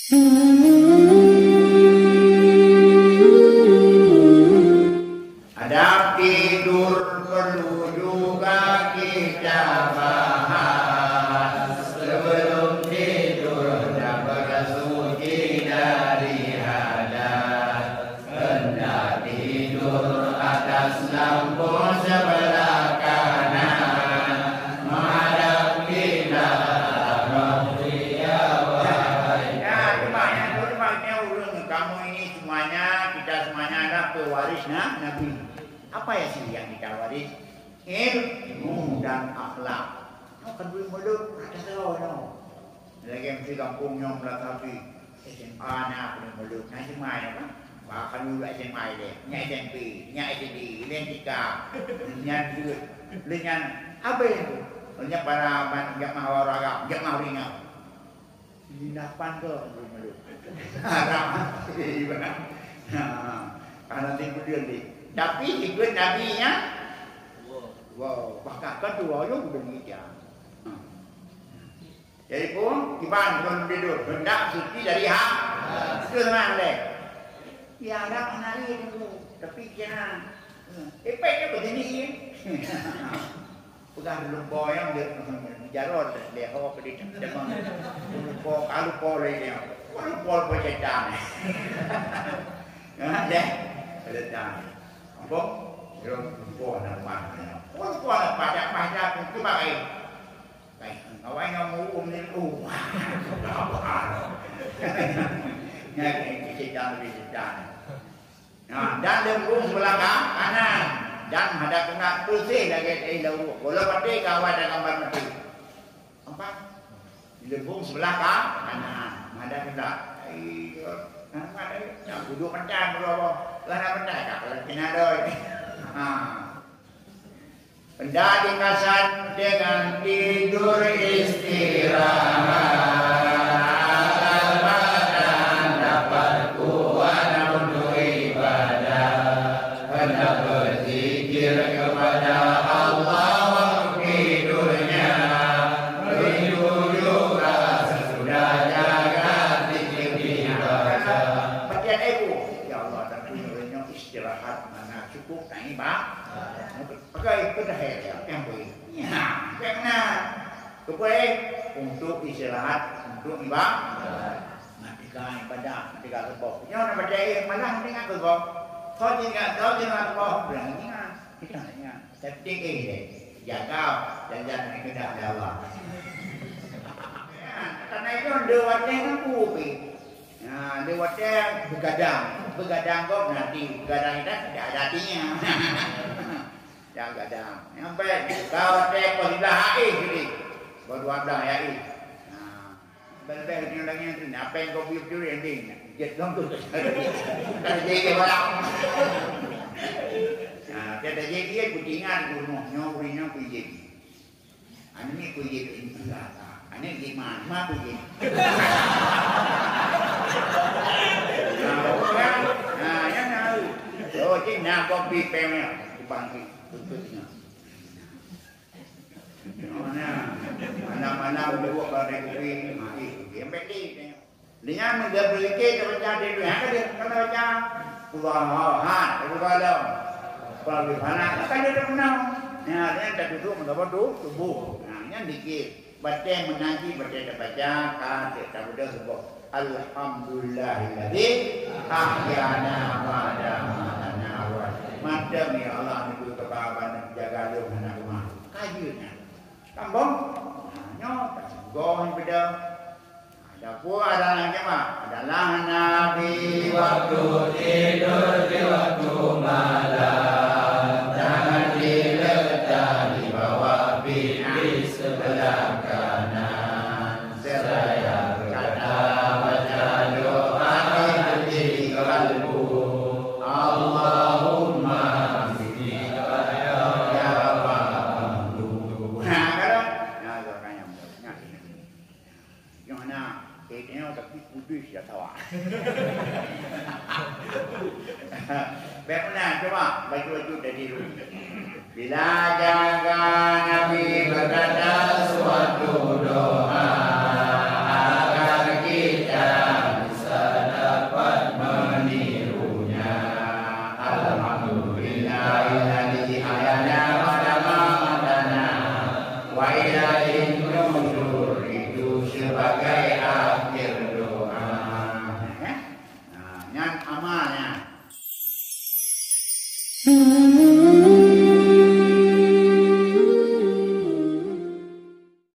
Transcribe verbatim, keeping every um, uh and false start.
Adab tidur perlu juga kita bahas. Sebelum tidur, hendaklah bersuci dari hadas. Hendak tidur atas lampu sebelah kanan, menghadap kiblat. Ya, cuma yang tu, cuma yang ureueng kamu ini semuanya, kita semuanya adalah pewaris na-, Nabi. Apa ya sih yang kita waris? Ilmu dan akhlak. Nyoe kan ureueng mulod, ada tahu nyoe. Lagèe meusti gampông nyoe Meulasapi, S M A na ureueng mulod, na S M A nyoe kan? Bahkan dulu S M A ilèe, nyak S M P, nyak S D, ilèe tika, nyan jeuet. Lé nyan abéh tu. Nyan para ban jak mah awak agam, jak mah ringan. Linapan ke ureueng mulod. Haram. Nah, karena tipu dia ni. Tapi ikut Nabi nya, wow, bahkan kan dua orang udah nikah. Jadi pun, kiban kon tidur, hendak suci dari ha-, itu dengan leh. Ya, ada penari itu, tapi kena, eh, efek dia begini, ya. Peugah lupo nyang de-, jarod lé ho ke di teumang. Lupo, ka lupo lé nyoe. Lupo, lupo setan. Ya, deh. Setan. Ampun. Yo, lupo nama. Lupo nama pada, pada pun kiban. Baik, awai nyoe muum ni. Oh. Apa? Ya, setan, setan. Nah, dan leumbung sebelah ka-, kanan. Dan hadap kiblat bersih lagèe teuh lam ruh. Walau patéh ka awai tagambar maté. Nampak? Leumbung sebelah ka-, kanan. Hadap kiblat. Ai, nampak tadi? Nak duduk macam berapa? Lah nak macam tak? Kalau kena ada. Ha. Hendaklah dikasan dengan tidur istirahat, agar badan dapat kuat untuk ibadah. Hendak berzikir kepada Allah waktu tidurnya, begitu juga sesudah zakat zikir dibaca. Bagian ego, ya Allah, dan punya istirahat mana cukup, tak ibadah. Pakai peudahai dia, nyang bui. Ya, karena supaya untuk istirahat, untuk ibadah. Merdeka ibadah, merdeka keubah. Nyoe na baca ayat malah merdeka keubah. Kau tinggal, kau tinggal keubah, berani ingat. Kita ingat. Safety eh, jaga jangan kena Allah. Ya, karena itu dua watèe kan kupi. Nah, dua watèe begadang. Begadang kok nanti begadang kita tidak ada artinya. Nyang gadang. Nyang bèk, ka watèe poh siblaih akhé jih. Poh dua blah akhé. Nah, leubeh-leubeh geutanyoe lagèe nyan, apa nyang gob yub juri nyang ding. Jeuet lom tu. Kan jadi dia malam. Nah, dia dah jadi, dia kutingan geurunoh nyoe, ureueng nyoe kuijin. Aneuk miet peujeuet, enggak, tak. Aneuk miet ma, ma peujeuet. Nah, orang, nah, yang tahu. Oh, cik, nah, kopi pem ya. Tukang kopi, tutup nya. Mana? Mana-mana buat pada kopi, mati kopi. Yang penting, Dengan meuga beulike tabaca di dunia ka deuh, ka tabaca Allahu Ahad, Allahu Alam. Kalau di mana ka deuh tapeunong. Nah, dengan taduduek meuga tu tuboh. Nah, nyan dikir. Batèe meunanti, batèe tabaca, ka deuh tabeudôh tuboh. Alhamdulillahilladzi ahyana ba'da ma amatana wa. Mantap ya Allah, neubri keuba ban jaga lôn hana keumah. Ka jeuet nyan. Tambong. Nah, nyoe ka sigoe beudôh. Adapun adalah nyang keempat adalah Nabi waktu tidur di waktu malam, tangan diletak di bawah pipi sebelah kanan. Seraya berkata, baca doa hati qalbu, Allahumma bismika ya Rabbi. Nah, kalau, nah, doa yang benar. Nyang na, eh, tengok tapi pudus ya sawa. Bèk meunan, cuba baju-baju tadi dulu. Bila jaga Nabi berkata suatu doa, agar kita